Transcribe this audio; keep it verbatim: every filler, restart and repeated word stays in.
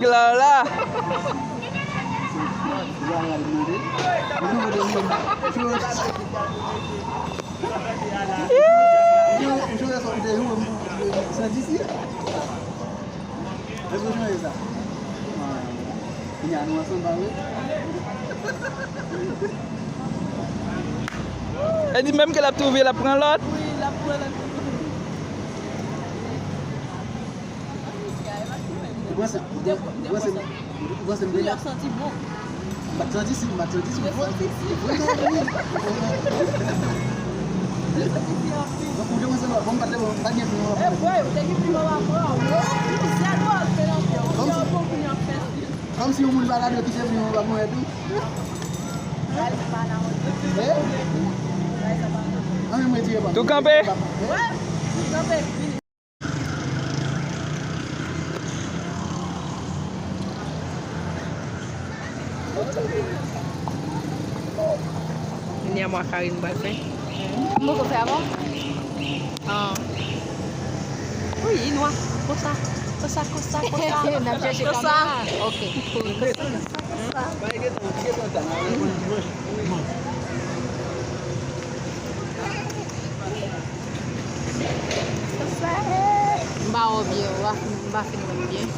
La, la. E di menm ke l ap twouve, l ap pran lòt. Wi, l ap pran lòt. Ou panse, ou panse, ou panse m te la? Koulè santi bon. M pa t santi si, m pa t santi si. Ou santi si. Wi, non, wi. Ou te panse m pa, bon, m pa t, bon, m pa t gen plim anba. E vre, ou te gen plim anba bra w. Ou zèl ou ap fè nan kò. Kòmsi, kòmsi yon moun pa gade w kite plim anba mwen tou. Eh? Ann mwen tire pa. Tou kanpe? Wi, tou kanpe. Kounye a mwa kari nou pral fè. M poko fè avan? Ah. Wi, nwa. Konsa. Konsa, konsa, konsa. N ap chèche kamera. Ok. Konsa. M pa wè w byen, m pa fin, m pa fin wè w byen.